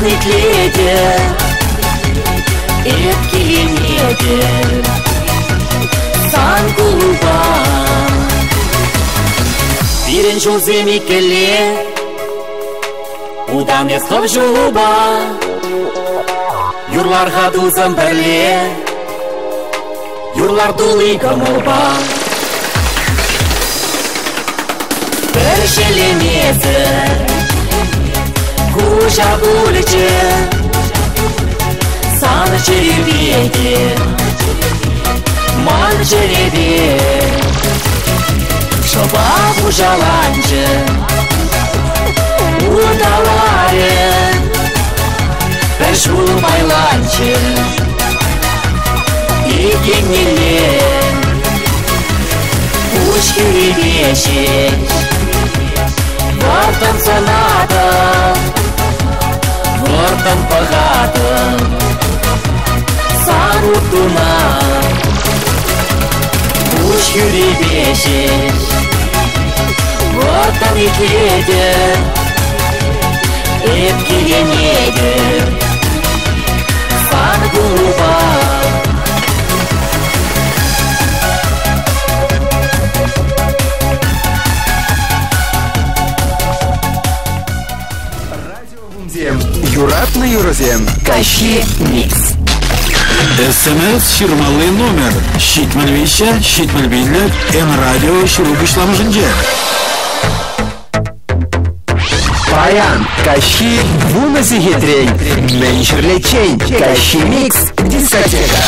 Вӑрттӑн итлетӗп, эп киленетӗп сан куллупа. Пирӗн ҫулсем иккӗлле, утан эс хӑв ҫулупа. Юрлар-ха тусӑм пӗрле, юрлар тулли кӑмӑлпа. Пӗр шеллемесӗр куҫа пулчӗ сан чӗрепе те, ман чӗрепе. Шӑпа хуҫаланчӗ, улталарӗ, пӗр ҫул майланчӗ ик еннелле. Куҫ хӳрипе ҫеҫ вӑрттӑн сӑнатӑп, вӑрттӑн пӑхатӑп сан уттуна. Куҫ хӳрипе ҫеҫ вӑрттӑн итлетӗп, эп киленетӗп сан куллупа. Юратнӑ юрӑсем. Каҫхи микс. СМС ҫырмалли номер 73 75 М-радио ҫыру пуҫламӑшӗнче. Паян каҫхи 10 сехетрен мӗн ҫӗрлеччен Каҫхи микс дискотека.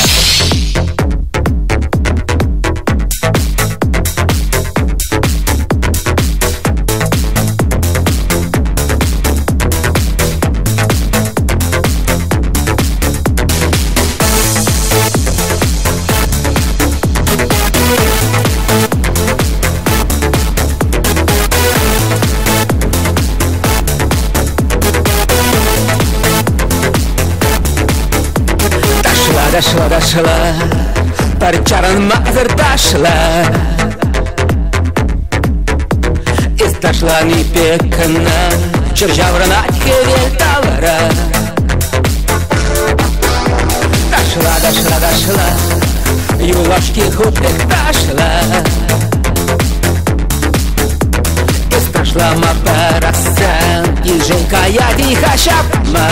Дошла, дошла, дошла, пӗр чарӑнмасӑр ташла. Эс ташлани пек кӑна чӗр ҫаврӑнать хӗвел тавра. Ташла, дошла, дошла, юлашки хут пек ташла. Эс ташлама пӑрахсан килшӗн каять-и-ха ҫапма?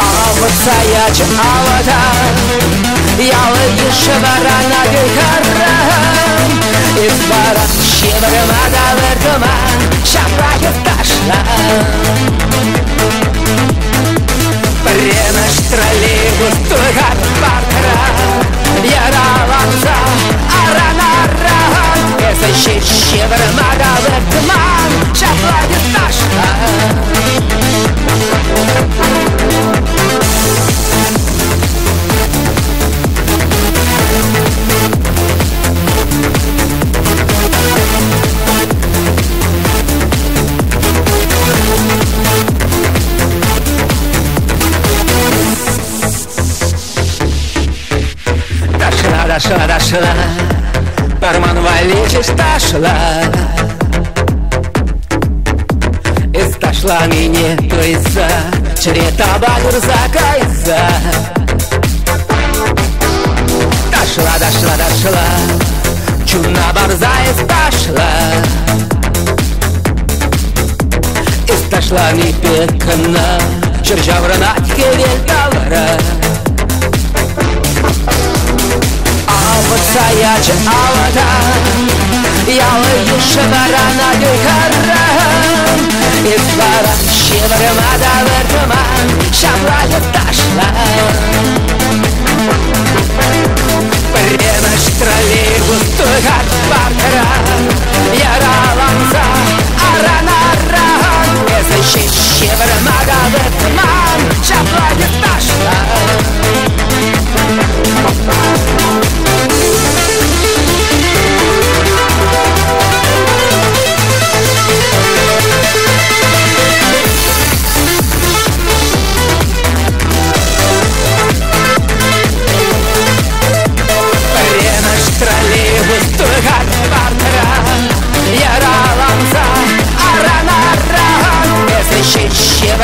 Авӑтса ячӗ авӑтан, ял-йыш вара харам. Эс вара ҫывӑрма та выртман, ҫаплах эс ташла. Пӗрремӗш троллейбус тухать паркра, яраланса аран-аран. Эсӗ ҫеҫ ҫывӑрма та выртман, ҫаплах эс ташла. Дошла, дошла, дошла, Барман валичиш ташла. Эс ташланине туйса, чӗре тапать урса кайса. Дошла, дошла, дошла, чуна парса эс ташла. Эс ташлани пек кӑна чӗр ҫаврӑнать хӗвел тавра. Авӑтса ячӗ авӑтан, ял-йыш вара харам. Эс вара ҫывӑрма та выртман, ҫаплах эс ташла. Пӗрремӗш троллейбус тухать паркра, яраланса аран-аран. Эсӗ ҫеҫ ҫывӑрма та выртман, ҫаплах эс ташла. Пӗрремӗш троллейбус тухать паркра, яраланса аран-аран.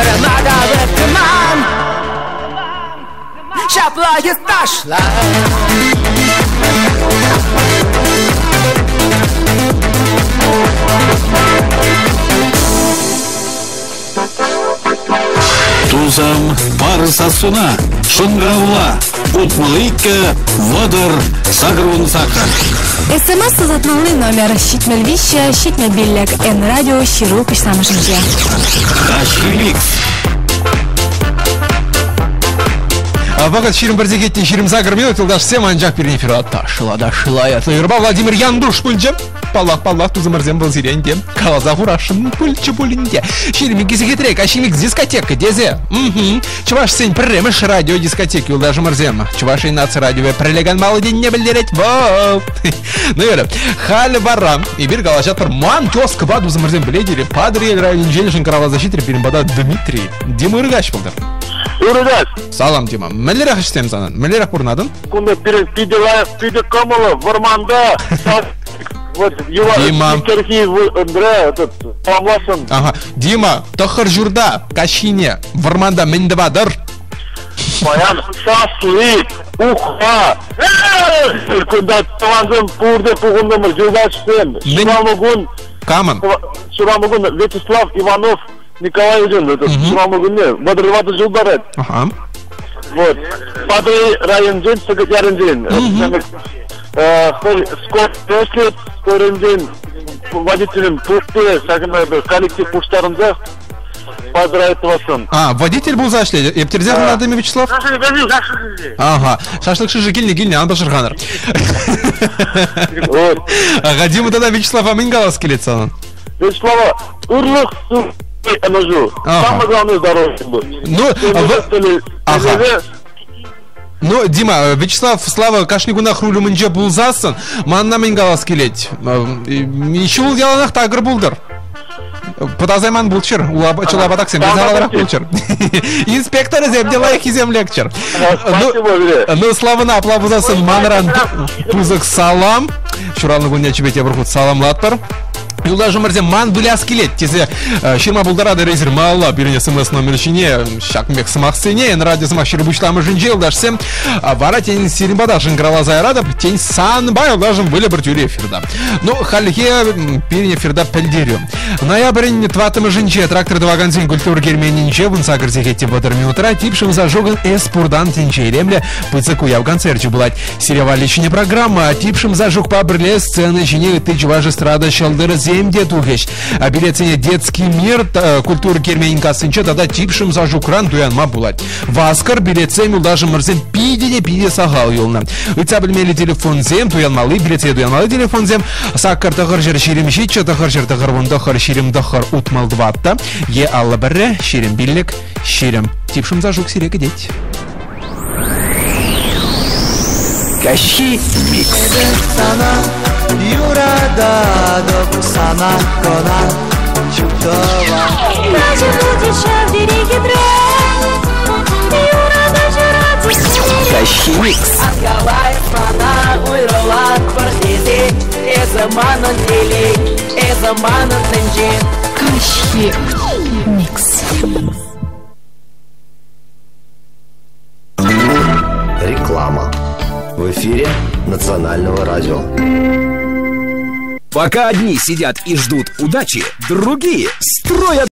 Ҫывӑрма та выртман. Ҫапла эс ташла. Тусам, пар сассуна, шӑнкӑравла, 62 30 88. СМС ӑсатмалли номер 73 75 Н-радио ҫыру пуҫламӑшӗнче. Каҫхи микс. Вӑхӑт 21 сехет те 28 минут юлташсем, анчах пирӗн эфира ташла ташла ятлӑ юрӑпа Владимир Яндуш пулчӗ. Паллах, паллах, тусӑмӑрсем вӑл сирен те каласа хурасшӑн пулчӗ пулин те. 22 сехетре каҫхи дискотека тесе. Чӑвашсен пӗрремӗш радио дискотеки юлташӑмӑрсем. Чӑваш Ен наци радиовӗ пӗрле канмалли тенине пӗлтерет вӑл. Ну, юрӗ. Халӗ вара эпир калаҫатпӑр ман тезкӑпа тусӑмӑрсем пӗлетӗр-и? Патӑрьел районӗнчен шӑнкӑравласа ҫитрӗ пирӗн пата Дмитрий. Дима, ырӑ каҫ пултӑр. Ырӑ каҫ. Салам, Дима. Мӗнлерех ӗҫсем санӑн? Мӗнлерех пурӑнатӑн? Кунта пирӗн питӗ лайӑх, питӗ кӑмӑллӑ вӑрманта. Вот Дима. Кӗрхи этот памлашӑн. Ага. Дима, тӑхӑр ҫурта каҫхине вӑрманта мӗн тӑватӑр? Паян шашлык, уха. Кунта тӑвансем пурте пухӑнтӑмӑр, юлташсем. Ҫуралнӑ кун. Камӑн? Ҫуралнӑ кун Вячеслав Иванов Николаевичӑн ҫуралнӑ кунне 34 ҫул парать. Ага. Вот. Патӑрьел районӗнчен, Сӑкӑт ялӗнчен. Хӑй скорый ӗҫлет, скорыйӗнчен водителӗн пурте ҫакӑнта коллектив пуҫтарӑнса поздравить тӑвасшӑн. А, водитель пулса ӗҫлет. Эптерсе хӑнатӑм Вячеслав? Ага. Шашлык шӑши килнӗ, килнӗ, ан пӑшӑрханӑр. Вот. Ага, Дима, тогда Вячеслава мӗн калас килет санӑн? Вячеслава, ырлӑх ӑнӑҫу. Самое главное здоровье. Ну, ага. Ну, Дима, Вячеслав Слава кашни кунах руль умӗнче пулсассӑн, манна мӗн калас килет? Ҫул яланах такӑр пултӑр. Пӑтасайман пулччӑр, чулапатаксем те сахалрах пулччӑр. Инспекторӗсем те лайӑххисем лекчӗр. Ну, Славӑна апла пулсассӑн манран пысӑк салам. Ҫуралнӑ кунне чипе тепӗр хут саламлатпӑр. Юлташӑмӑрсем, ман выляс килет тесе ҫырма пултаратӑр эсир малалла пирӗн смс номер ҫине ҫак пек сӑмахсене радио сӑмах ҫыру пуҫламӑшӗнче юлташсем вара тен сирӗн пата шӑнкӑравласа яратӑп, тен санпа юлташӑм выльӑпӑр тӳрӗ эфирта. Ну, хальлӗхе пирӗн эфирта пӗлтерӳ. Ноябрӗн тӑваттӑмӗшӗнче трактор тӑвакансен культура керменӗнче 18 сехет те 30 минутра типшӗм зажогӑн эс пуртан тӗнче илемлӗ пысӑк уяв концерчӗ пулать. Сире валли ҫӗнӗ программа Типшӗм Сашукпа пӗрле сцена ҫине ытти чӑваш эстрада ҫӑлтӑрӗсем те тухӗҫ. Билетсене Детский мир культура керменӗн кассинче тата Типшӗм Сашукран туянма пулать. Васкӑр билетсем юлташӑмӑрсем питӗ те питӗ сахал юлнӑ. Ыйтса пӗлмелли телефонсем, туянмалли билетсене туянмалли телефонсем 8 9 27 9 9 29 64 е 51 25 20. Типшӗм Сашук сире кӗтет. Каҫхи микс. Сана юрататӑп, сана кӑна чуптӑвам. Каҫӑ пулчӗ ҫав тери хитре. Юрату ҫуратчӗ Каҫхи микс. Ан мана уйрӑлатпӑр тесе. Эсӗ манӑн телей, эсӗ манӑн тӗнче. Каҫхи микс. Реклама. В эфире Национального радио. Пока одни сидят и ждут удачи, другие строят